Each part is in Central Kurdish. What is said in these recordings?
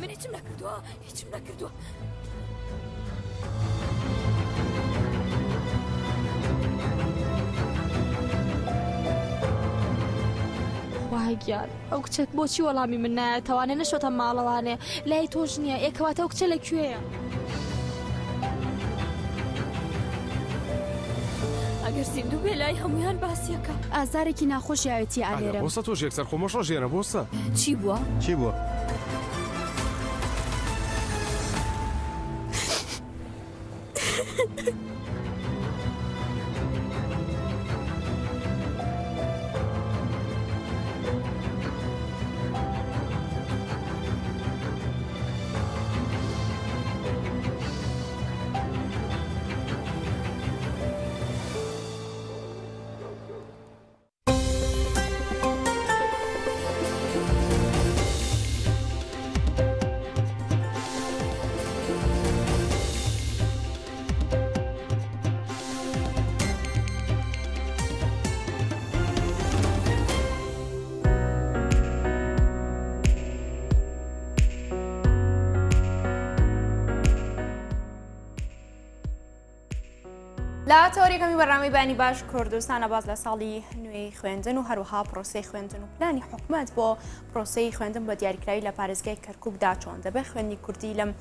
من هیچم نەکردووە هیچم نەکردووە. خوایە گیان ئەو کچە بۆچی وەڵامی من نایەتەوانێ نەشۆتە ماڵەوانێ لای تۆش نییە ئێ کەواتە ئەو کچە لە کوێیە؟ ئەگەر زیندوو بێ لای هەموویان باسیەکە. ئازارێکی ناخۆش یاوێتی ئالێرەم. بۆسە تۆش یەکسەر خۆ مەشڵەژێنە بۆسە. چی بووە؟ چی بووە؟ لە تەوەرێکەمی بەرنامەی بانی باش کوردستانە باز لە ساڵی نوێی خوێندن و هەروەها پرۆسەی خوێندن و پلانی حکومەت بۆ پرۆسەی خوێندن بە دیاریکراوی لە پارێزگای کەرکووکدا چۆن دەبێت خوێندنی کوردی لەم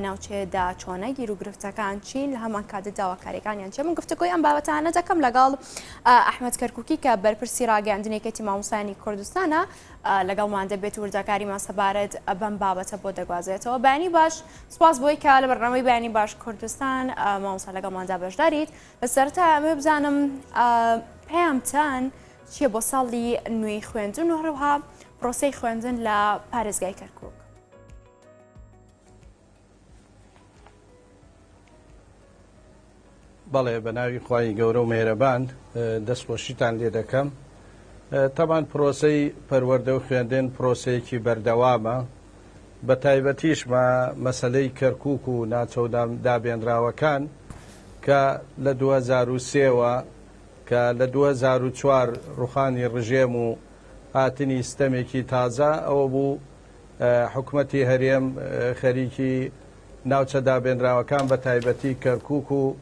ناوچەیەدا چۆنە گیروگرفتەکان چین لە هەمان کاتدا داواکاریەکانیان چیە من گفتوگۆی ئەم بابەتانە دەکەم لەگەڵ ئەحمەد کەرکوکی کە بەرپرسی ڕاگەیاندنی یەکێتی مامۆستایانی کوردستانە لەگەڵمان دەبێت وردەکاریمان سەبارەت بەم بابەتە بۆ دەگوازێتەوە بەیانی باش سپاس بۆی کە لە بەرنامەی بەیانی باش کوردستان مامۆستا لەگەڵماندا بەشداریت لە سەرەتا ئەمەوێ بزانم پەیامتان چییە بۆ ساڵی نوێی خوێندن و هەروەها پرۆسەی خوێندن لە پارێزگای کەرکوک؟ بەڵێ بە ناوی خوای گەورە و مێرەبان دەستخۆشیتان لێ دەکەم تەبان پرۆسەی پەروەردە و خوێندن پرۆسەیەکی بەردەوامە بە تایبەتیش مە مەسلەی کەرکک و ناچە و دابێنراوەکان کە لە 2023ەوە کە لە 2004 ڕوخانی ڕژێم و هاتنی ستەمێکی تازە ئەوە بوو حکومەتی هەرێم خەریکی ناوچە دابێنراوەکان بە تایبەتی کەرکوک و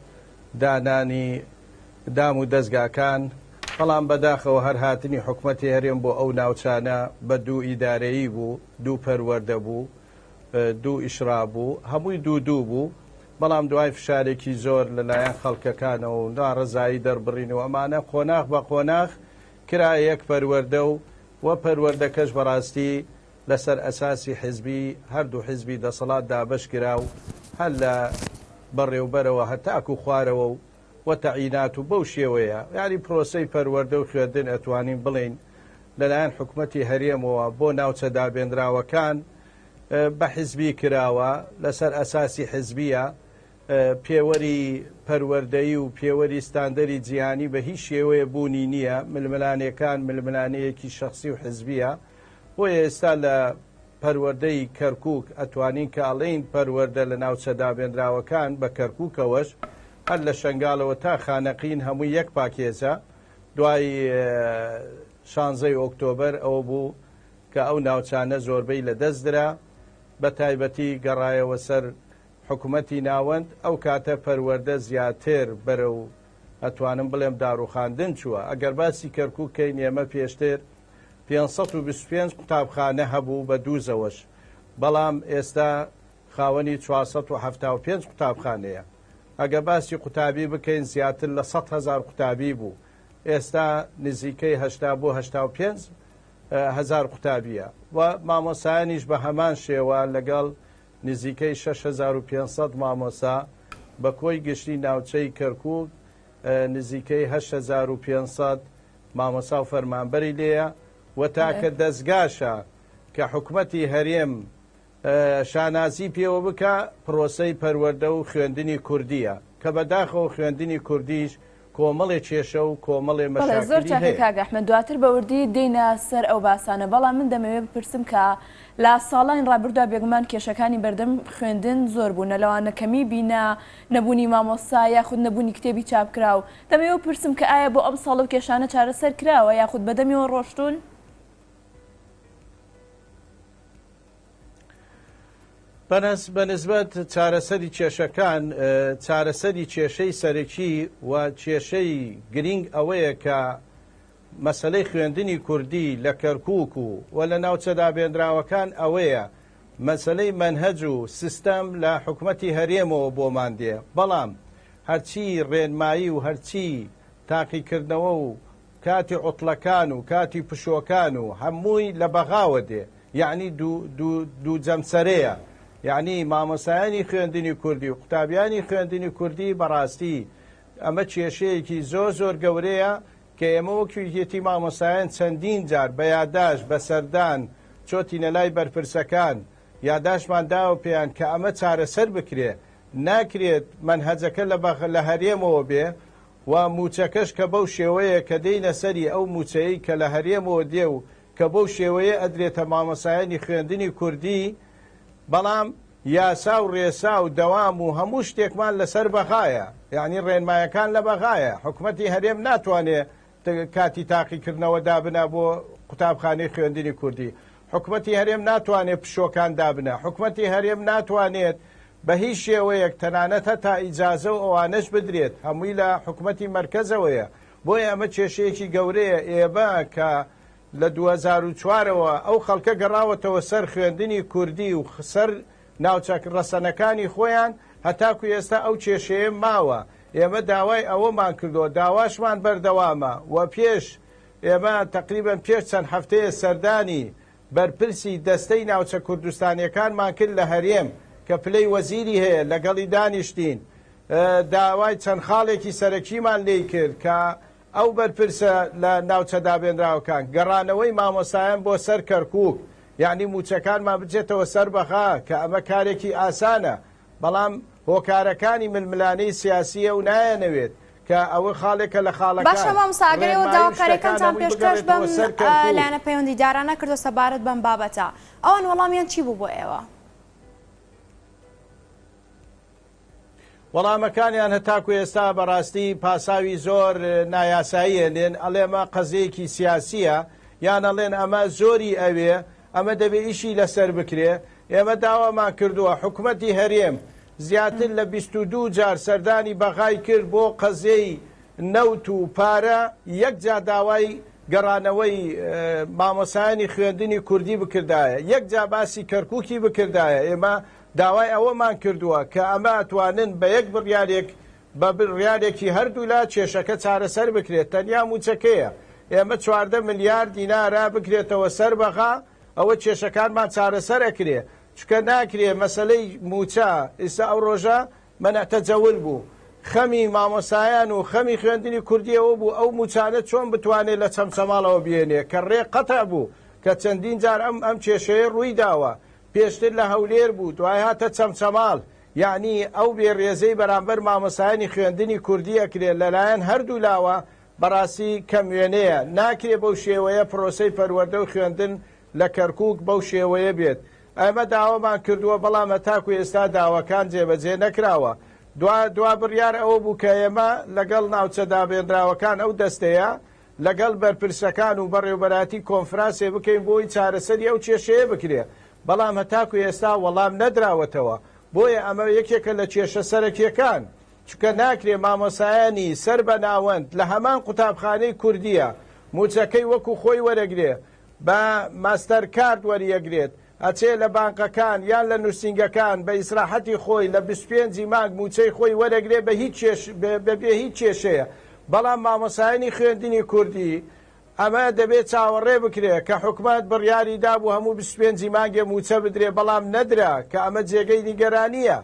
دانانی دام و دەزگاکان، بەڵام بەداخەوە هەر هاتنی حکومەتی هەرێم بۆ ئەو ناوچانە بە دوو ئیدارەیی بوو، دوو پەروەردە بوو، دوو ئیشرا بوو، هەمووی دوو دوو بوو، بەڵام دوای فشارێکی زۆر لەلایەن خەڵکەکانەوە و ناڕەزایی دەربڕین و ئەمانە قۆناغ بە قۆناغ کرا یەک پەروەردە و و پەروەردەکەش بەڕاستی لەسەر ئەساسی حزبی هەردوو حزبی دەسەڵات دابەش کرا و هەر لە بەڕێوبەرەوە هەتاکو خوارەوە و و تەعینات و بەو شێوەیە یانی پرۆسەی پەروەردە و خوێندن ئەتوانین بڵێین لەلایەن حکومەتی هەرێمەوە بۆ ناوچە دابێنراوەکان بە حزبی کراوە لەسەر ئەساسی حزبیە پێوەری پەروەردەیی و پێوەری ستاندەری جیهانی بە هیچ شێوەیە بوونی نییە، ململانێکان ململانێیەکی شەخسی و حزبییە، بۆیە ئێستا لە پەروەردەی کەرکووک ئەتوانین کە ئەڵێین پەروەردە لە ناوچە دابێنراوەکان بە کەرکووکەوەش هەر لە شەنگالەوە تا خانەقین هەمووی یەک پاکێجە، دوای شانزەی ئۆکتۆبەر ئەوە بوو کە ئەو ناوچانە زۆربەی لە دەست درا بە تایبەتی گەڕایەوە سەر حکومەتی ناوەند، ئەو کاتە پەروەردە زیاتر بەرەو ئەتوانم بڵێم داڕوخاندن چووە. ئەگەر باسی کەرکوک کەین ئێمە پێشتر 525 قوتابخانە هەبوو بە دووزەوەش، بەڵام ئێستا خاوەنی 475 قوتابخانەیە. ئەگە باسی قوتابی بکەین زیاتر لە 100 هەزار قوتابی بوو، ئێستا نزیکەی 80 بۆ 85 هەزار قوتابییە و مامۆستایانیش بە هەمان شێوە لەگەڵ نزیکەی 6500 مامۆستا، بە کۆی گشتی ناوچەی کەرکووک نزیکەی 8500 مامۆستا و فەرمانبەری لێیە و تاکە دەزگاشە کە حکومەتی هەرێم شانازی پێوە بکا پرۆسەی پەروەردە و خوێندنی کوردییە کە بەداخەوە خوێندنی کوردیش کۆمەڵێ کێشە و کۆمەڵێ بەڵێ زۆر مەشاکیلی چاکە هەیە. کاک ئەحمەد دواتر بە وردی دێینە سەر ئەو باسانە بەڵام من دەمەوێ بپرسم کە لە ساڵانی ڕابردودا بێگومان کێشەکانی بەردەم خوێندن زۆر بوونە لەوانە کەمی بینا نەبوونی مامۆستا یاخود نەبوونی کتێبی چاپکراو دەمەوێ بپرسم کە ئایا بۆ ئەمساڵ ئەو کێشانە چارەسەر کراوە یاخود بەدەمیەوە ڕۆشتوون؟ بە نسبەت چارەسەری کێشەکان، چارەسەری کێشەی سەرەکی و کێشەی گرینگ ئەوەیە کە مەسەلەی خوێندنی کوردی لە کەرکووک و و لە ناوچە دابێنراوەکان ئەوەیە مەسەلەی مەنهەج و سیستەم لە حکومەتی هەرێمەوە بۆمان دێ بەڵام هەرچی ڕێنمایی و هەرچی تاقیکردنەوە و کاتی عوتڵەکان و کاتی پشۆکان و هەمووی لە بەغاوە دێ یەعنی دوو دوو دوو جەمسەرەیە یەعنی مامۆستایانی خوێندنی کوردی و قوتابیانی خوێندنی کوردی بەڕاستی ئەمە کێشەیەکی زۆر زۆر گەورەیە کە ئێمە وەک یەکێتی مامۆستایان چەندین جار بە یاداشت بە سەردان چۆتینە لای بەرپرسەکان یاداشتمان داوە پێیان کە ئەمە چارەسەر بکرێ ناکرێت مەنهەجەکە لە بەغ لە هەرێمەوە بێ و مووچەکەش کە بەو شێوەیە کە دێینە سەری ئەو مووچەیەی کە لە هەرێمەوە دێ و کە بەو شێوەیە ئەدرێتە مامۆسایانی خوێندنی کوردی بەڵام یاسا و ڕێسا و دەوام و هەموو شتێکمان لەسەر بەغایە یانی ڕێنمایەکان لە بەغایە حکومەتی هەرێم ناتوانێ کاتی تاقیکردنەوە دابنا بۆ قوتابخانەی خوێندنی کوردی حکومەتی هەرێم ناتوانێت پشۆکان دابنا حکومەتی هەرێم ناتوانێت بە هیچ شێوەیەک تەنانەت هەتا ئیجازە و ئەوانەش بدرێت هەمووی لە حکومەتی مەرکەزەوەیە بۆیە ئەمە کێشەیەکی گەورەیە ئێمە کە لە 2004 ەوە ئەو خەڵکە گەڕاوەتەوە سەر خوێندنی کوردی و سەر ناوچە ڕەسەنەکانی خۆیان هەتاکو ئێستا ئەو کێشەیە ماوە ئێمە داوای ئەوەمان کردووە داواشمان بەردەوامە و پێش ئێمە تەقریبەن پێش چەند هەفتەیە سەردانی بەرپرسی دەستەی ناوچە کوردستانیەکانمان کرد لە هەرێم کە پلەی وەزیری هەیە لەگەڵی دانیشتین داوای چەند خاڵێکی سەرەکیمان لێی کرد کە ئەو بەرپرسە لە ناوچە دابێنراوەکان گەڕانەوەی مامۆستایان بۆ سەر کەرکوک یەعنی موچەکانمان بچێتەوە سەر بەغا کە ئەمە کارێکی ئاسانە بەڵام هۆکارەکانی ململانێی سیاسییە و نایانەوێت کە ئەوە خاڵێکە لە خاڵەکان باشە مامۆستا ئەگەر ئێوە ڕێنمایی و شتەکان داواکاریەکانتان هەمووی پێشکەش بەم بگەڕێتەوە سەر کەرکوک. لایەنە پەیوەندیدارانە کردوە سەبارەت بەم بابەتە ئەوان وەڵامیان چی بوو بۆ ئێوە؟ وەڵامەکانیان هەتاکو ئێستا بەڕاستی پاساوی زۆر نایاسایی ئەنێن ئەڵێ ئەمە قەزیەیەکی سیاسیە یان ئەڵێن ئەمە زۆری ئەوێ ئەمە دەبێ ئیشی لەسەر بکرێ ئێمە داوامان کردووە حکومەتی هەرێم زیاتر لە 22 جار سەردانی بەغای کرد بۆ قەزیەی نەوت و پارە یەک جا داوای گەڕانەوەی مامۆسایانی خوێندنی کوردی بکردایە یەک جا باسی کەرکوکی بکردایە ئێمە داوای ئەوەمان کردووە کە ئەمە ئەتوانن بە یەک بڕیارێک بە بڕیارێکی هەردوولا کێشەکە چارەسەر بکرێت تەنیا مووچەکەیە ئێمە 14 ملیار دینارە بکرێتەوە سەر بەغا ئەوە کێشەکانمان چارەسەر ئەکرێ چونکە ناکرێ مەسەلەی مووچە ئیستا ئەو ڕۆژە مەنع تەجەول بوو خەمی مامۆستایان و خەمی خوێندنی کوردی ئەوە بوو ئەو مووچانە چۆن بتوانێ لە چەمچەماڵەوە بهێنێ کە ڕێ قەتع بوو کە چەندین جار ئەم ئەم کێشەیە ڕووی داوە پێشتر لە هەولێر بوو دوای هاتە چەمچەماڵ یەعنی ئەو بێ ڕێزەی بەرامبەر مامۆستایانی خوێندنی کوردی ئەکرێ لەلایەن هەردوو لاوە بەڕاستی کەم وێنەیە ناکرێ بەو شێوەیە پرۆسەی پەروەردە و خوێندن لە کەرکوک بەو شێوەیە بێت ئێمە داوامان کردووە بەڵام هەتاکو ئێستا داواکان جێبەجێ نەکراوە دوا دوا بڕیار ئەوە بوو کە ئێمە لەگەڵ ناوچە دابێنراوەکان ئەو دەستەیە لەگەڵ بەرپرسەکان و بەڕێوبەرایەتی کۆنفراسێ بکەین بۆی چارەسەری ئەو کێشەیە بکرێ، بەڵام هەتاکو ئێستا وەڵام نەدراوەتەوە، بۆیە ئەمە یەکێکە لە کێشە سەرەکیەکان، چونکە ناکرێ مامۆسایانی سەر بە ناوەند لە هەمان قوتابخانەی کوردیە موچەکەی وەکو خۆی وەرەگرێ بە ماستەر کارت وەریەگرێت ئەچێ لە بانقەکان یان لە نوسینگەکان بە ئیسراحەتی خۆی لە 25 ی مانگ موچەی خۆی وەرەگرێ بە هیچ کێش بە بێ هیچ کێشەیە بەڵام مامۆسایانی خوێندنی کوردی ئەمە دەبێ چاوەڕێ بکرێ کە حکومەت بڕیاری دابوو هەموو 25 ی مانگێ موچە بدرێ بەڵام نەدرا کە ئەمە جێگەی نیگەرانیە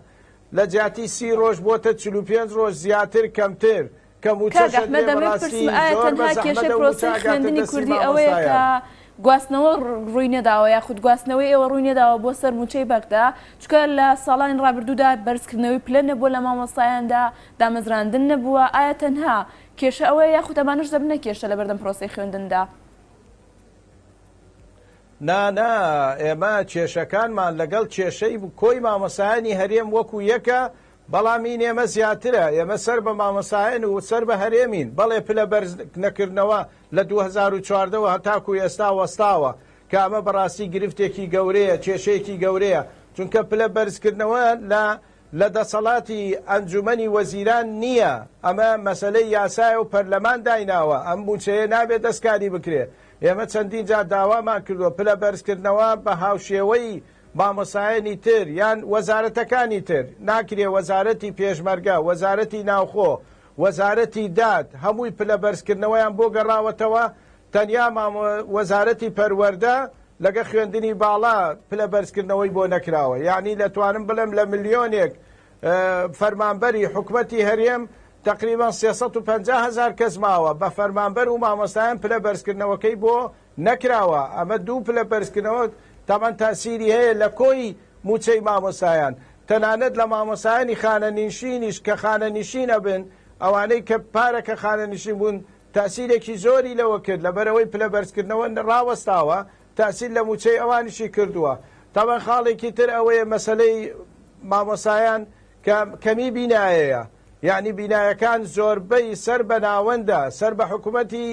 لە جیاتی 30 ڕۆژ بۆتە 45 ڕۆژ زیاتر کەمتر کە کاک مووچەش ئەحمەد ئەدرێ دەمەوێت بەڕاستی بپرسم ئایا زۆر بە تەنها کێشەی زەحمەتە و مووچە پرۆسەی ئەگاتە خوێندنی دەستی کوردی ئەوەیە کە مامۆستایان. گواستنەوە ڕووی نەداوە یاخود گواستنەوەی ئێوە ڕووی نەداوە بۆ سەر مووچەی بەغدا چونکە لە ساڵانی ڕابردوودا بەرزکردنەوەی پلە نەبووە لە مامۆستایاندا دامەزراندن نەبووە ئایا تەنها کێشە ئەوەیە یاخود ئەمانەش دەبنە کێشە لەبەردەم پرۆسەی خوێندندا؟ نا نا ئێمە کێشەکانمان لەگەڵ کێشەی کۆی مامۆستایانی هەرێم وەکو یەکە بەڵام این ئێمە زیاترە، ئێمە سەر بە مامۆستایان و سەر بە هەرێمین، بەڵێ پلە بەرز نەکردنەوە لە 2014 وە هەتاکو ئێستا وەستاوە، کە ئەمە بەڕاستی گرفتێکی گەورەیە، کێشەیەکی گەورەیە. چونکە پلە بەرزکردنەوە لە لە دەسەڵاتی ئەنجومەنی وەزیران نییە، ئەمە مەسەلەی یاسایە و پەرلەمان دایناوە، ئەم مووچەیە نابێت دەستکاری بکرێت، ئێمە چەندین جار داوامان کردووە پلە بەرزکردنەوە بە هاوشێوەی مامۆستایانی تر یان وەزارەتەکانی تر، ناکرێ وەزارەتی پێشمەرگە، وەزارەتی ناوخۆ، وەزارەتی داد هەمووی پلە بەرزکردنەوەیان بۆ گەڕاوەتەوە، تەنیا وەزارەتی پەروەردە لەگە خوێندنی باڵا پلە بەرزکردنەوەی بۆ نەکراوە یانی دەتوانم بڵێم لە ملیۆنێک فەرمانبەری حکومەتی هەرێم تقریبا 350 هزار کەس ماوە بە فەرمانبەر و مامۆستایان پلە بەرزکردنەوەکەی بۆ نەکراوە ئەمە دوو پلە بەرزکردنەوە تامان تاسیری هەیە لە کۆی موچەی مامۆستایان تەنانەت لە مامۆستایانی خانەنشینیش کە خانەنشین ئەبن ئەوانەی کە پارەکە خانەنشین بوون تەئسیرێکی زۆری لەوە کرد، لەبەرئەوەی پلە بەرزکردنەوە ڕاوەستاوە، تەئسیر لە مووچەی ئەوانیشی کردووە. تەبعەن خاڵێکی تر ئەوەیە مەسەلەی مامۆستایان کە کەمی بینایەیە، یەعنی بینایەکان زۆربەی سەر بە ناوەندە، سەر بە حکومەتی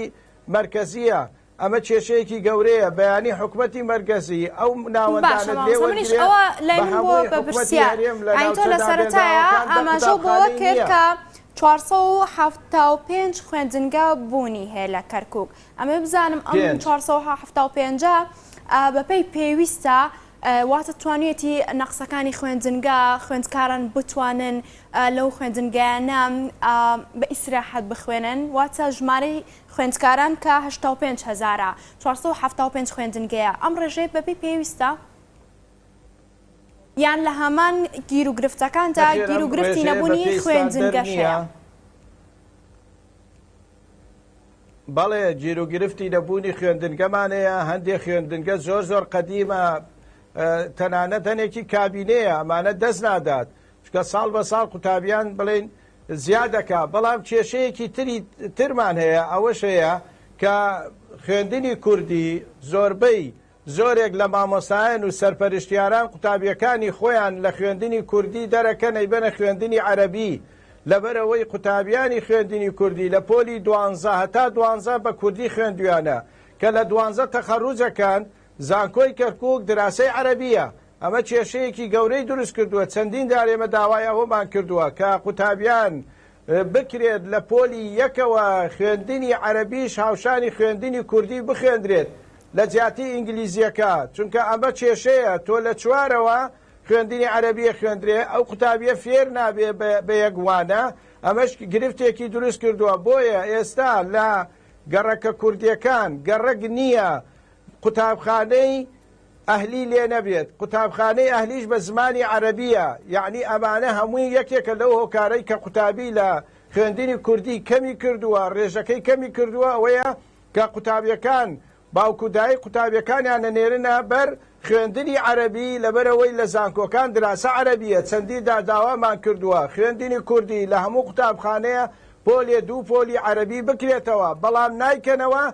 مەرکەزییە، ئەمە کێشەیەکی گەورەیە، بەیانی حکومەتی مەرکەزی ئەو باشە ناوەندانەت لێ مامۆستا منیش وەرگرێ ئەوە لای بە من بووە هەمووی بە حکومەتی پرسیار هەرێم لە یانی تۆ ناوچە لە سەرەتایە دابێنراوەکان دە ئاماژەو بەوە قوتابخانەی کرد نییە. کە 475 خوێندنگە بوونی هەیە لە کەرکوک ئەمەوێ بزانم ئەم پێنج. 475 بەپێی پێویستە واتە توانیەتی نەقسەکانی خوێندنگە خوێندکاران بتوانن لەو خوێندنگایانە بە ئیسراحەت بخوێنن واتە ژمارەی خوێندکاران کە 85 هەزارە 475 خوێندنگەیە ئەم ڕێژەیە بەپێی پێویستە یان لە هەمان گیروگرفتەکاندا نەخێر ئەم گیروگرفتی ڕێژەیە نەبوونی بەپێی ستاندەر خوێندنگەش نییە. هەیە؟ بەڵێ گیروگرفتی نەبوونی خوێندنگەمان هەیە، هەندێک خوێندنگە زۆر زۆر قەدیمە تەنانەت هەنێکی کابینەیە ئەمانە دەست نادات چونکە ساڵ بە ساڵ قوتابیان بڵێین زیاد دەکا بەڵام کێشەیەکی تری ترمان هەیە ئەوەش هەیە کە خوێندنی کوردی زۆربەی زۆرێک لە مامۆستایان و سەرپەرشتیاران قوتابیەکانی خۆیان لە خوێندنی کوردی دەرەکەن ئەیبەنە خوێندنی عەرەبی، لەبەرئەوەی قوتابیانی خوێندنی کوردی لە پۆلی دوانزە هەتا دوانزە بە کوردی خوێندویانە کە لە دوانزە تەخەروج ئەکەن، زانکۆی کەرکوک دراسەی عەرەبیە، ئەمە کێشەیەکی گەورەی دروست کردووە، چەندین جار ئێمە داوای ئەوەمان کردووە کە قوتابیان بکرێت لە پۆلی یەکەوە خوێندنی عەرەبیش هاوشانی خوێندنی کوردی بخوێندرێت لە جیاتی ئینگلیزیەکە چونکە ئەمە کێشەیە تۆ لە چوارەوە خوێندنی عەرەبی ئەخوێندرێ ئەو قوتابیە فێر نابێ بە یەک وانە ئەمەش گرفتێکی دروست کردووە بۆیە ئێستا لە گەڕەکە کوردیەکان گەڕەک نییە قوتابخانەی ئەهلی لێ نەبێت، قوتابخانەی ئەهلیش بە زمانی عەرەبییە، یەعنی ئەمانە هەمووی یەکێکە لەو هۆکارەی کە قوتابی لە خوێندنی کوردی کەمی کردووە، ڕێژەکەی کەمی کردووە ئەوەیە کە قوتابیەکان باوک و دایک قوتابیەکانیان ئەنێرنە بەر خوێندنی عەرەبی لەبەرئەوەی لە زانکۆکان دراسە عەرەبییە، چەندین جار داوامان کردووە خوێندنی کوردی لە هەموو قوتابخانەیە پۆلێ دوو پۆلی عەرەبی بکرێتەوە بەڵام نایکەنەوە،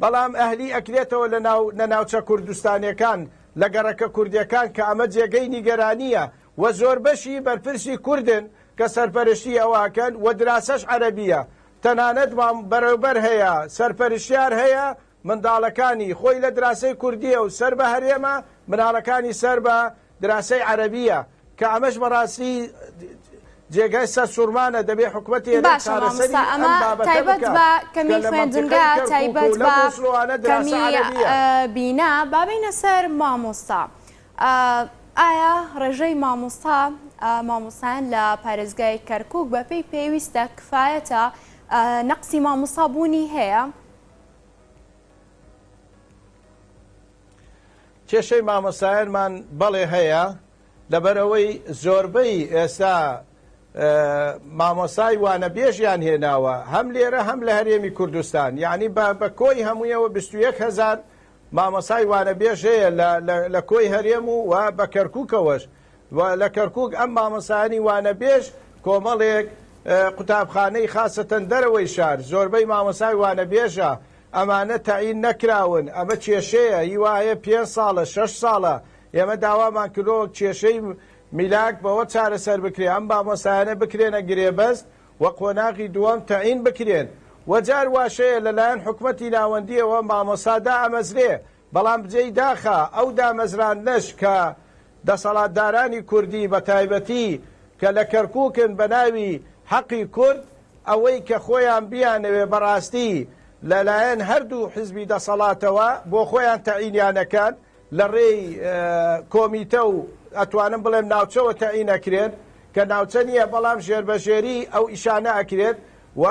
بەڵام ئەهلی ئەکرێتەوە لە ناو لە ناوچە کوردستانیەکان لە گەڕەکە کوردیەکان کە ئەمە جێگەی نیگەرانیە و زۆربەشی بەرپرسی کوردن کە سەرپەرشتی ئەوە ئەکەن و دراسەش عەرەبیە تەنانەت مام بەرێوبەر هەیە سەرپەرشتیار هەیە منداڵەکانی خۆی لە دراسەی کوردیە و سەر بە هەرێمە مناڵەکانی سەر بە دراسەی عەرەبیە کە ئەمەش بەڕاستی جێگای سەرسوڕمانە دەبێ حکومەتی هەرێم باشە چارەسەری مامۆستا ئەم ئەمە بابەتە تایبەت بکات بە چونکە کەمی لە مەنتیقەی خوێندنگا کەرکوک تایبەت و لەم بە موسڵوانە دراسە کەمی عەرەبیە. بینا با بێینە سەر مامۆستا ئایا ڕێژەی مامۆستا مامۆستایان لە پارێزگای کەرکوک بەپێی پێویستە کفایەتە نەقسی مامۆستا بوونی هەیە؟ کێشەی مامۆستایانمان بەڵێ هەیە، لەبەرئەوەی زۆربەی ئێستا مامۆستای وانەبێژیان هێناوە هەم لێرە هەم لە هەرێمی کوردستان یعنی بە کۆی هەموویەوە 21 هەزار مامۆستای وانەبێژ هەیە لە کۆی هەرێم و و بە کەرکووکەوەش و لە کەرکووک ئەم مامۆستایانی وانەبێژ کۆمەڵێک قوتابخانەی خاسەتەن دەرەوەی شار زۆربەی مامۆستای وانەبێژە ئەمانە تەعین نەکراون، ئەمە کێشەیە، هی وا هەیە پێنج ساڵە، شەش ساڵە، ئێمە داوامان کردووە وەک کێشەی میلاک بەوە چارەسەر بکرێ ئەم مامۆستایانە بکرێنە گرێبەست و قۆناغی دووەم تەعین بکرێن و جار واش هەیە لەلایەن حکومەتی ناوەندییەوە مامۆستا دائەمەزرێ بەڵام جێی داخە ئەو دامەزراندنەش کە. دەسەڵاتدارانی کوردی بە تایبەتی کە لە کەرکوکن بە ناوی حەقی کورد ئەوەی کە خۆیان بیانەوێ بەڕاستی لە لایەن هەردوو حزبی دەسەڵاتەوە بۆ خۆیان تەعینیان ئەکەن لە ڕێی کۆمیتە و ئەتوانم بڵێم ناوچەوە تەعین ئەکرێن کە ناوچە نییە بەڵام ژێربەژێری ئەو ئیشانە ئەکرێت و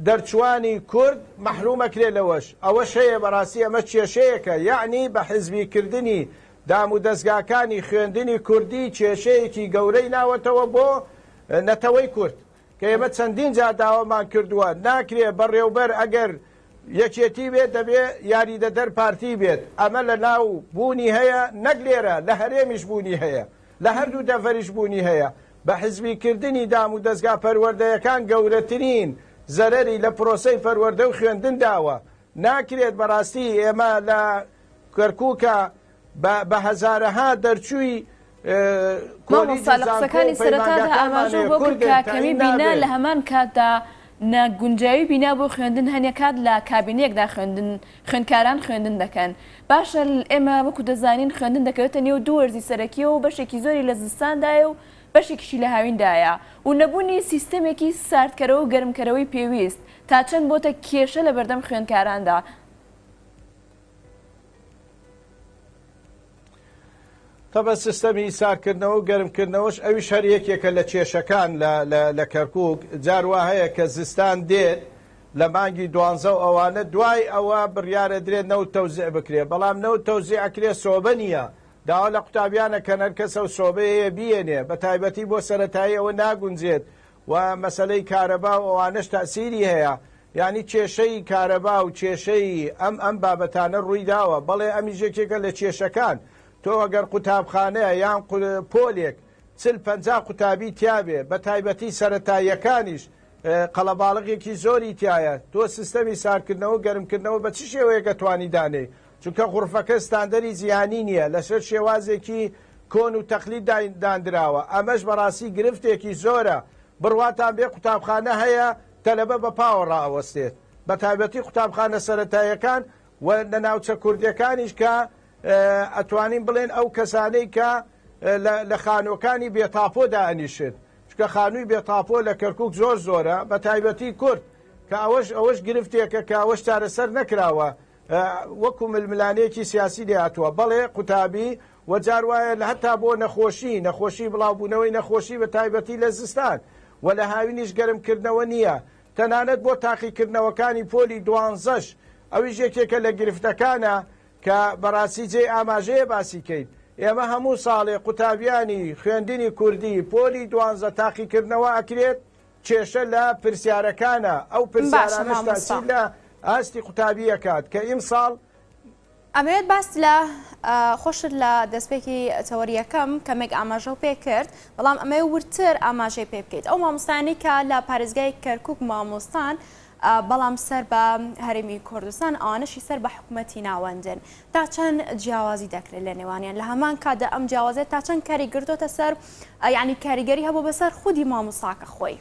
دەرچوانی کورد مەحروم ئەکرێت لەوەش، ئەوەش هەیە بەڕاستی ئەمە کێشەیەکە یەعنی بە حزبی کردنی دام و دەزگاکانی خوێندنی کوردی کێشەیەکی گەورەی ناوەتەوە بۆ نەتەوەی کورد کە ئێمە چەندین جار داوامان کردووە ناکرێ بەڕێوبەر ئەگەر یەکێتی بێت دەبێ یاریدەدەر پارتی بێت ئەمە لە ناو بوونی هەیە نەک لێرە لە هەرێمیش بوونی هەیە لە هەردوو دەڤەریش بوونی هەیە بە حزبی کردنی دام و دەزگا پەروەردەیەکان گەورەترین زەرەری لە پرۆسەی پەروەردە و خوێندن داوە. ناکرێت بەڕاستی ئێمە لە کەرکوکا بە بە هەزارەها دەرچووی کۆلیج مامۆستا و لە زانکۆ و قسەکانی سەرەتادا پەیمانگاکانمان ئاماژەو هەیە بۆ کرد کوردن کە کەمی تەعین بینا نابێت. لە هەمان کاتدا ناگونجاوی بینا بۆ خوێندن هەنێ کات لە کابینەیەکدا خوێندن خوێندکاران خوێندن دەکەن باشە ئێمە وەکو دەزانین خوێندن دەکەوێتە نێو دوو وەرزی سەرەکیەوە و بەشێکی زۆری لە زستاندایە و بەشێکیشی لە هاویندایە و نەبوونی سیستەمێکی ساردکەرەوە و گەرمکەرەوەی پێویست تا چەند بۆتە کێشە لە بەردەم خوێندکاراندا؟ تەبعەن سیستەمی ساردکردنەوە و گەرمکردنەوەش ئەویش هەر یەکێکە لە کێشەکان لە کەرکوک، جار وا هەیە کە زستان دێت لە مانگی دوانزە و ئەوانە دوای ئەوە بڕیارەدرێت نەوت تەوزیع بکرێت، بەڵام نەوت تەوزیع ئەکرێت سۆبە نییە، داوا لە قوتابیان ئەکەن هەر کەسە و سۆبەی هەیە بیێنێ، بە تایبەتی بۆ سەرەتایی ئەوە ناگونجێت و مەسەلەی کارەبا و ئەوانەش تەئسیری هەیە، یانی کێشەی کارەبا و کێشەی ئەم ئەم بابەتانە ڕووی داوە، بەڵێ ئەمیش یەکێکە لە کێشەکان، تۆ ئەگەر قوتابخانە یان پۆلێک 40 50 قوتابی تیابێ بە تایبەتی سەرەتاییەکانیش قەڵەباڵغێکی زۆری تیایە، تۆ سیستەمی ساردکردنەوە و گەرمکردنەوە بە چ شێوەیەک ئەتوانی دانێی؟ چونکە غوڕفەکە ستاندەری جیهانی نییە، لەسەر شێوازێکی کۆن و تەقلید داندراوە، ئەمەش بەڕاستی گرفتێکی زۆرە، بڕواتان بێ قوتابخانە هەیە تەلەبە بە پاوە ڕائەوەستێت، بەتایبەتی قوتابخانە سەرەتاییەکان و لە ناوچە کوردیەکانیش کە ئەتوانین بڵێن ئەو کەسانەی کە لە خانووەکانی بێ تاپۆ دائەنیشن، چونکە خانووی بێ تاپۆ لە کەرکوک زۆر زۆرە بە تایبەتی کورد، کە ئەوەش ئەوەش گرفتێکە کە ئەوەش چارەسەر نەکراوە وەکو ململانێیەکی سیاسی لێهاتووە، بەڵێ قوتابی و جار وایە لە هەتا بۆ نەخۆشی، نەخۆشی بڵاوبوونەوەی نەخۆشی بە تایبەتی لە زستان و لە هاوینیش گەرمکردنەوە نییە، تەنانەت بۆ تاقیکردنەوەکانی پۆلی دوانزەش ئەویش یەکێکە لە گرفتەکانە کە بەڕاستی جێی ئاماژەیە باسی کەین. ئێمە هەموو ساڵێ قوتابیانی خوێندنی کوردی پۆلی دوانزە تاقیکردنەوە ئەکرێت، کێشە لە پرسیارەکانە، ئەو باشە پرسیارانەش مامۆستا. تاسیر لە ئاستی قوتابی ئەکات کە ئیمساڵ. ئەمەوێت باس لە خۆشت لە دەستپێکی تەوەری یەکەم کەمێک ئاماژەو پێ کرد بەڵام ئەمەوێت وردتر ئاماژەی پێ بکەیت ئەو مامۆستایانەی کە لە پارێزگای کەرکوک مامۆستان بەڵام سەر بە هەرێمی کوردستان ئەوانەشی سەر بە حکومەتی ناوەندن تا چەند جیاوازی دەکرێت لە نێوانیان لە هەمان کاتدا ئەم جیاوازیە تا چەند کاری گرتۆتە سەر یعنی کاریگەری هەبوو بەسەر خودی مامۆستاکە خۆی؟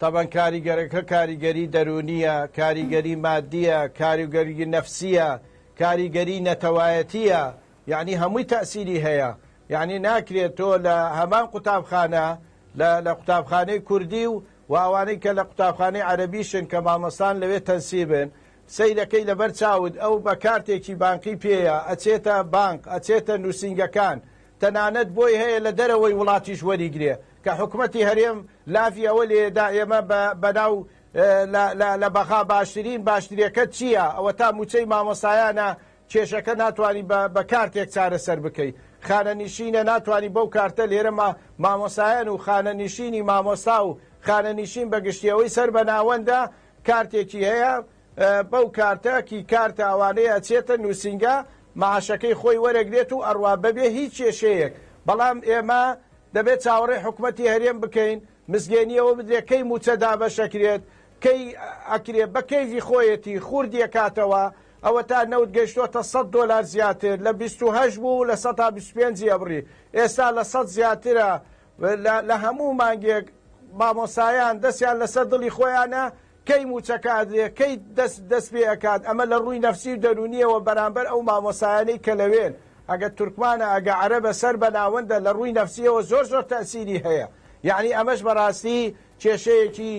تەبەن کاریگەرەکە کاریگەری دەروونیە، کاریگەری مادیە، کاریگەری نەفسیە، کاریگەری نەتەوایەتیە، یەعنی هەمووی تەئسیری هەیە، یەعنی ناکرێت تۆ لە هەمان قوتابخانە لە لە قوتابخانەی کوردی و و ئەوانەی کە لە قوتابخانەی عەرەبیشن کە مامۆستان لەوێ تەنسیبن سەیرەکەی لەبەر چاوت ئەو بە کارتێکی بانقی پێیە ئەچێتە بانق ئەچێتە نووسینگەکان تەنانەت بۆی هەیە لە دەرەوەی وڵاتیش وەریگرێ کە حکومەتی هەرێم لافی ئەوە لێدا ئێمە بە بەناو لە لە لە بەغا باشترین باشترێکەت چییە ئەوەتا مووچەی مامۆستایانە کێشەکە ناتوانی بە بە کارتێک چارەسەر بکەی خانەنیشینە ناتوانی بەو کارتە لێرە ما مامۆسایان و خانەنیشینی مامۆستا و خانەنیشین بە گشتی ئەوەی سەر بە ناوەندە کارتێکی هەیە بەو کارتە کی کارتە ئەوانەیە ئەچێتە نووسینگە معاشەکەی خۆی وەرەگرێت و ئەڕوا بەبێ هیچ کێشەیەک بەڵام ئێمە دەبێت چاوەڕێی حکومەتی هەرێم بکەین مزگێنی ئەوە بدرێت کەی مووچە دابەشەکرێت کەی ئەکرێ بە کەیفی خۆیەتی خوردی ئەکاتەوە ئەوەتا نەوت گەیشتۆتە سەد دۆلار زیاتر لە 28 بوو لە سەتا 25 ی ئەبڕی ئێستا لە سەد زیاترە لە هەموو مانگێک مامۆسایان دەستیان لەسەر دڵی خۆیانە. کەی مووچەکە ئەدرێ، کەی دەست دەست پێ ئەکات، ئەمە لە ڕووی نەفسی و دەروونییەوە بەرامبەر ئەو مامۆستایانەی کە لەوێن، ئەگەر تورکمانە، ئەگە عەرەبە، سەر بە ناوەندە، لە ڕووی نەفسییەوە زۆر زۆر تەئسیری هەیە. یەعنی ئەمەش بەڕاستی کێشەیەکی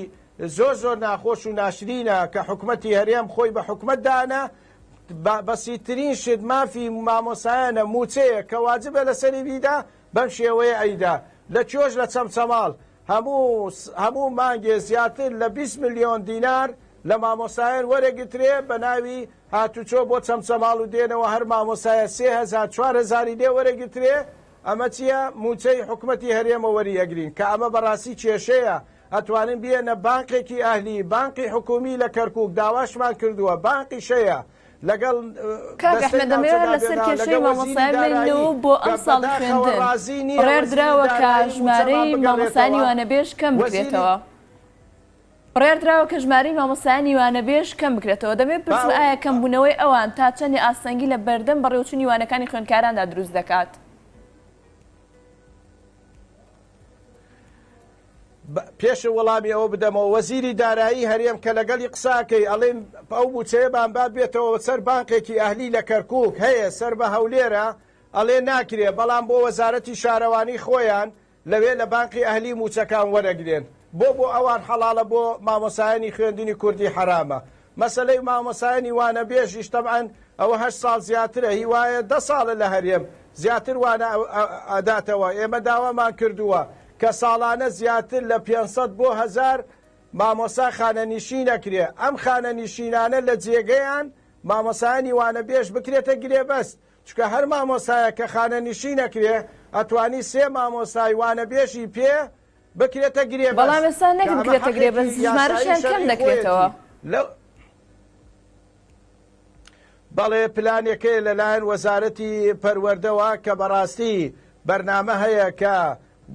زۆر زۆر ناخۆش و ناشرینە کە حکومەتی هەرێم خۆی بە حکومەت دانا، بە بەسیتترین شت مافی مامۆستایانە، مووچەیە کە واجبە لەسەری بیدا، بەم شێوەیە ئەیدا. لە کوێش لە چەمچەماڵ. هەموو هەموو مانگێ زیاتر لە 20 ملیۆن دینار لە مامۆستایان وەرەگرترێ بە ناوی هاتوچۆ بۆ چەمچەماڵ و دێنەوە هەر مامۆستایە 3000 4000 لێ وەرەگرترێ ئەمە چییە مووچەی حکومەتی هەرێمە وەری ئەگرین کە ئەمە بەڕاستی کێشەیە ئەتوانن بیەنە بانقێکی ئەهلی بانقی حکومی لە کەرکوک داواشمان کردووە بانقیش هەیە لەگەڵ کاک دەستەی ئەحمەد دەمەوێت ناوچەدا لەسەر بێنەوە کێشەی لەگەڵ وەزیری مامۆستایان بمێنینەوە دارایی و بۆ کە ئەمساڵی بەداخەوە خوێندن ڕازی نییە بڕیار وەزیری دراوە کە دارایی مووچەمان ژمارەی مامۆستایانی بگەڕێتەوە وانەبێژ کەم وەزیری بکرێتەوە. بڕیار دراوە کە ژمارەی مامۆستایانی وانەبێژ کەم بکرێتەوە. دەمەوێت با بپرسم ئەو ئایا کەمبوونەوەی ئەوان تا چەندی ئاستەنگی لە بەردەم بەڕێوەچوونی وانەکانی خوێندکاراندا دروست دەکات؟ پێش وەڵامی ئەوە بدەمەوە وەزیری دارایی هەرێم کە لەگەڵی قسە ئەکەی ئەڵێن ئەو موچەیەمان با بێتەوە سەر بانقێکی ئەهلی لە کەرکوک هەیە سەر بە هەولێرە ئەڵێ ناکرێ بەڵام بۆ وەزارەتی شارەوانی خۆیان لەوێ لە بانقی ئەهلی موچەکان وەرەگرێن بۆ بۆ ئەوان حەڵاڵە بۆ مامۆسایانی خوێندنی کوردی حەرامە مەسەلەی مامۆستایانی وانەبێژیش تەبعەن ئەوە هەشت ساڵ زیاترە هی وایە دە ساڵە لە هەرێم زیاتر وانە ئەداتەوە ئێمە داوامان کردووە کە ساڵانە زیاتر لە 500 بۆ هەزار مامۆستا خانەنیشین ئەکرێ ئەم خانەنیشینانە لە جێگەیان مامۆستایانی وانەبێژ بکرێتە گرێبەست چونکە هەر مامۆستایەک کە خانەنیشین ئەکرێ ئەتوانی سێ مامۆستای وانەبێژی پێ بکرێتە گرێبەست بەڵام ئێستا کە نەک ئەمە بکرێتە حەقێکی گرێبەست یاسایی ژمارەشیان کەم شەرعی دەکرێتەوە. خۆیەتی لەو بەڵێ پلانێکەیە لەلایەن وەزارەتی پەروەردەوە کە بەڕاستی بەرنامە هەیە کە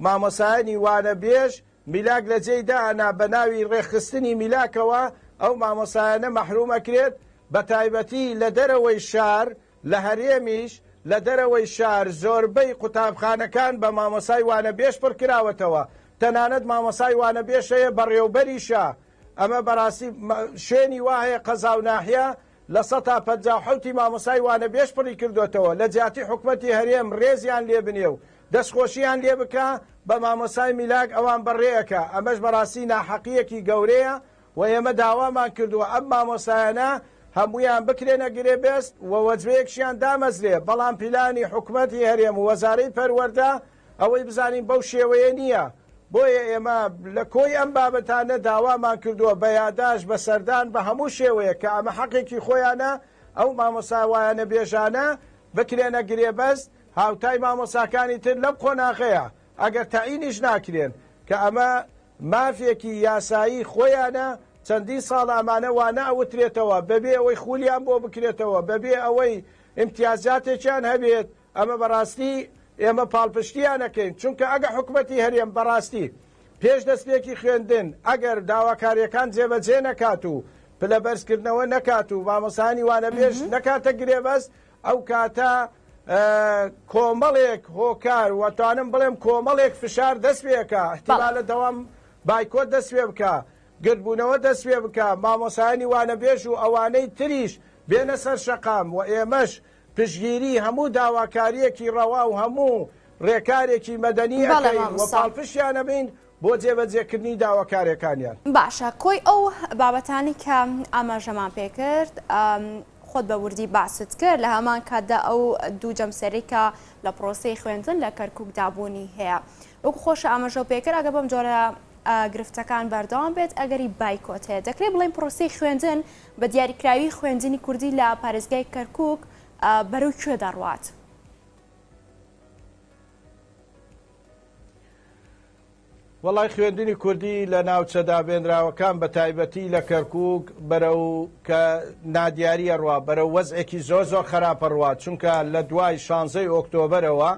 مامۆسایانی وانەبێژ میلاک لە جێی دائەنا بە ناوی ڕێکخستنی میلاکەوە ئەو مامۆسایانە مەحروم ئەکرێت بەتایبەتی لە دەرەوەی شار لە هەرێمیش لە دەرەوەی شار زۆربەی قوتابخانەکان بە مامۆسای وانەبێژ پڕکراوەتەوە، تەنانەت مامۆسای وانەبێژ هەیە بەڕێوبەریشە، ئەمە بەڕاستی شوێنی وا هەیە قەزا و ناحیە لە سەتا 57 ی مامۆسای وانەبێژ پڕی کردۆتەوە، لە جیاتی حکومەتی هەرێم ڕێزیان لێ بنێ و دەستخۆشیان لێ بکا بە مامۆسای میلاک ئەوان بەڕێ ئەکا، ئەمەش بەڕاستی ناحەقییەکی گەورەیە و ئێمە داوامان کردووە ئەم مامۆستایانە هەموویان بکرێنە گرێبەست و وەجبەیەکشیان دامەزرێ، بەڵام پیلانی حکومەتی هەرێم و وەزارەی پەروەردە ئەوەی بزانین بەو شێوەیە نییە، بۆیە ئێمە لە کۆی ئەم بابەتانە داوامان کردووە بە یاداشت، بە سەردان، بە هەموو شێوەیەک کە ئەمە حەقێکی خۆیانە ئەو مامۆستا وانەبێژانە بکرێنە گرێبەست هاوتای مامۆستاکانی تر لەم قۆناغەیە ئەگەر تەعینیش ناکرێن کە ئەمە مافێکی یاسایی خۆیانە، چەندین ساڵە ئەمانە وانە ئەوترێتەوە بەبێ ئەوەی خولیان بۆ بکرێتەوە، بەبێ ئەوەی ئیمتیازاتێکیان هەبێت، ئەمە بەڕاستی ئێمە پاڵپشتیان ئەکەین، چونکە ئەگە حکومەتی هەرێم بەڕاستی پێش دەستپێکی خوێندن ئەگەر داواکارییەکان جێبەجێ نەکات و پلە بەرزکردنەوە نەکات و مامۆستایانی وانەبێژ نەکاتە گرێبەست، ئەو کاتە کۆمەڵێک هۆکار و ئەتوانم بڵێم کۆمەڵێک فشار دەست پێ ئەکا، ئیحتیمالە دەوام بایکۆت دەست پێ بکا، گردبوونەوە دەست پێ بکا، مامۆستایانی وانەبێژ و ئەوانەی تریش بێنە سەر شەقام و ئێمەش پشتگیری هەموو داواکارییەکی ڕەوا و هەموو ڕێکارێکی مەدەنی بەڵێ ئەکەین و مامۆستا. پاڵپشتیان ئەبین بۆ جێبەجێکردنی داواکارییەکانیان. باشە کۆی ئەو بابەتانەی کە ئاماژەمان پێکرد خۆت بە وردی باست کرد لە هەمان کاتدا ئەو دوو جەمسەرەی کە لە پرۆسەی خوێندن لە کەرکوکدا بوونی هەیە وەکو خۆشە ئاماژەو پێکرد ئەگەر بەم جۆرە گرفتەکان بەردەوام بێت ئەگەری بایکۆت هەیە دەکرێت بڵێین پرۆسەی خوێندن بە دیاریکراوی خوێندنی کوردی لە پارێزگای کەرکوک بەرەو کوێ دەڕوات؟ وەڵای خوێندنی کوردی لە ناوچە دابێنراوەکان بە تایبەتی لە کەرکوک بەرەو کە نادیاری ئەڕوا بەرەو وەزعێکی زۆر زۆر خەراپ ئەڕوا چونکە لە دوای شانزەی ئۆکتۆبەرەوە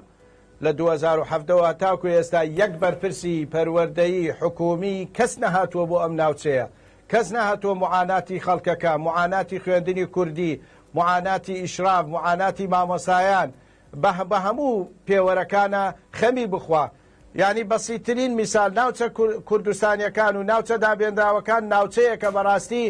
لە 2017 وە تاکو ئێستا یەک بەرپرسی پەروەردەیی حکومی کەس نەهاتووە بۆ ئەم ناوچەیە کەس نەهاتووە معاناتی خەڵکەکە معاناتی خوێندنی کوردی معاناتی ئیشراف معاناتی مامۆسایان بە هەموو پێوەرەکانە خەمی بخوا. یانی بەسیترین میسال ناوچە کوردستانیەکان و ناوچە دابێنراوەکان ناوچەیەکە بەڕاستی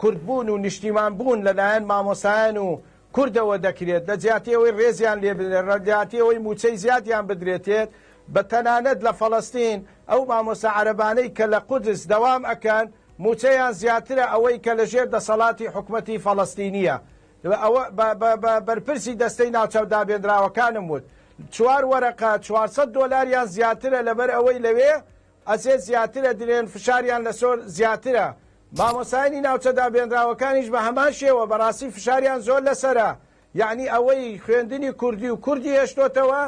کوردبوون و نیشتیمان بوون لەلایەن مامۆستایان و کوردەوە دەکرێت لە جیاتی ئەوەی ڕێزیان لێ بدرێت لە جیاتی ئەوەی مووچەی زیادیان بدرێتێت بە تەنانەت لە فەڵەستین ئەو مامۆستا عەرەبانەی کە لە قودس دەوام ئەکەن مووچەیان زیاترە ئەوەی کە لە ژێر دەسەڵاتی حکومەتی فەڵەستینیە ئەوە بە بە بە بەرپرسی دەستەی ناوچە دابێنراوەکانم وت چوار وەرەقە 400 دۆلاریان زیاترە لەبەر ئەوەی لەوێ ئەزێت زیاترە درێن فشاریان لەسۆر زیاترە مامۆستایانی ناوچە دابێنراوەکانیش بە هەمان شێوە بەڕاستی فشاریان زۆر لەسەرە یەعنی ئەوەی خوێندنی کوردی و کوردی هێشتۆتەوە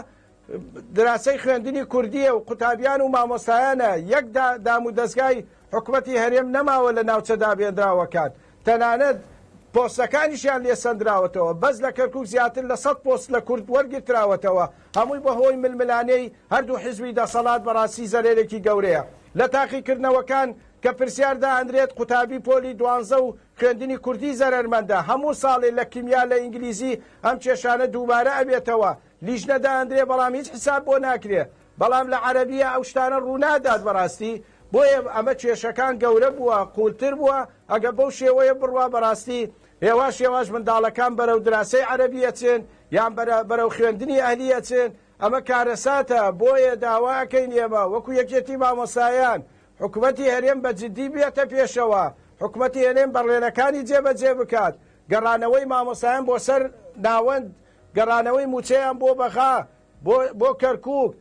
دراسەی خوێندنی کوردیە و قوتابیان و مامۆستایانە یەک دام و دەزگای حکومەتی هەرێم نەماوە لە ناوچە دابێنراوەکان تەنانەت پۆستەکانیشیان لێ سەندراوەتەوە، بەس لە کەرکوک زیاتر لە سەد پۆست لە کورد وەرگرتراوەتەوە، هەمووی بەهۆی ململانێی هەردوو حیزبی دەسەڵات بەڕاستی زەرەرێکی گەورەیە لە تاقیکردنەوەکان کە پرسیار دائەنرێت قوتابی پۆلی دوانزە و خوێندنی کوردی زەرەرمەندە هەموو ساڵێ لە کیمیا لە ئینگلیزی ئەم کێشانە دووبارە ئەبێتەوە لیژنە دائەندرێ بەڵام هیچ حساب بۆ ناکرێ بەڵام لە عەرەبیە ئەو شتانە ڕوونادات بەڕاستی بۆیە ئەمە کێشەکان گەورە بووە قوولتر بووە ئەگە بەو شێوەیە بڕوا بەڕاستی هێواش هێواش منداڵەکان بەرەو دراسەی عەرەبی ئەچن یان بەرەو خوێندنی ئەهلی ئەچن ئەمە کارەساتە بۆیە داوا ئەکەین ئێمە وەکو یەکێتی مامۆستایان حکومەتی هەرێم بە جدی بێتە پێشەوە حکومەتی هەرێم بەڵێنەکانی جێبەجێ بکات گەڕانەوەی مامۆستایان بۆ سەر ناوەند گەڕانەوەی مووچەیان بۆ بەغا، بۆ کەرکووک،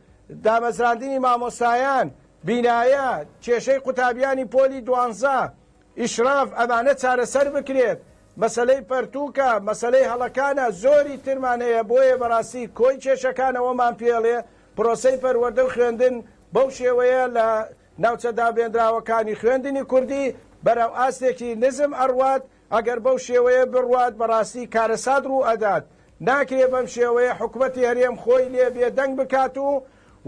دامەزراندنی مامۆستایان، بینایە، کێشەی قوتابیانی پۆلی دوانزە، ئیشراف، ئەمانە چارەسەر بکرێت، مەسەلەی پەرتووکە، مەسەلەی هەڵەکانە، زۆری ترمان هەیە، بۆیە بەڕاستی کۆی کێشەکان ئەوەمان پێڵێ پرۆسەی پەروەردە و خوێندن بەو شێوەیە لە ناوچە دابێنراوەکانی خوێندنی کوردی بەرەو ئاستێکی نزم ئەڕوات، ئەگەر بەو شێوەیە بڕوات بەڕاستی کارەسات ڕوو ئەدات، ناکرێ بەم شێوەیە حکومەتی هەرێم خۆی لێ بێ دەنگ بکات و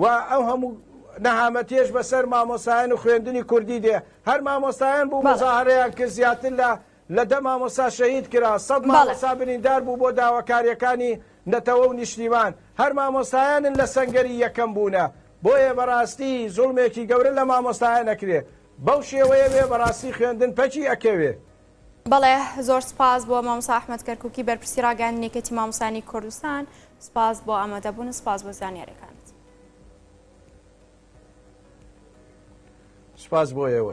و ئەو هەموو نەهامەتیەش بەسەر مامۆستایان و خوێندنی کوردی دێ، هەر مامۆستایان بوو بەڵێ. موزاهەرەیان کرد زیاتر لە لە دە مامۆستا شەهید کرا، سەد بەڵێ. مامۆستا بریندار بوو بۆ داواکاریەکانی نەتەوە و نیشتیمان، هەر مامۆستایانن لە سەنگەری یەکەم بوونە، بۆیە بەڕاستی زوڵمێکی گەورە لە مامۆستایان ئەکرێ. بەو شێوەیە بێ بەڕاستی خوێندن پەکی ئەکەوێ. بەڵێ زۆر سپاس بۆ مامۆستا ئەحمەد کەرکوکی بەرپرسی ڕاگەیاندنی یەکێتی مامۆستایانی کوردستان سپاس بۆ ئامادەبوون و سپاس بۆ زانیاریەکانت. سپاس بۆ ئێوەش.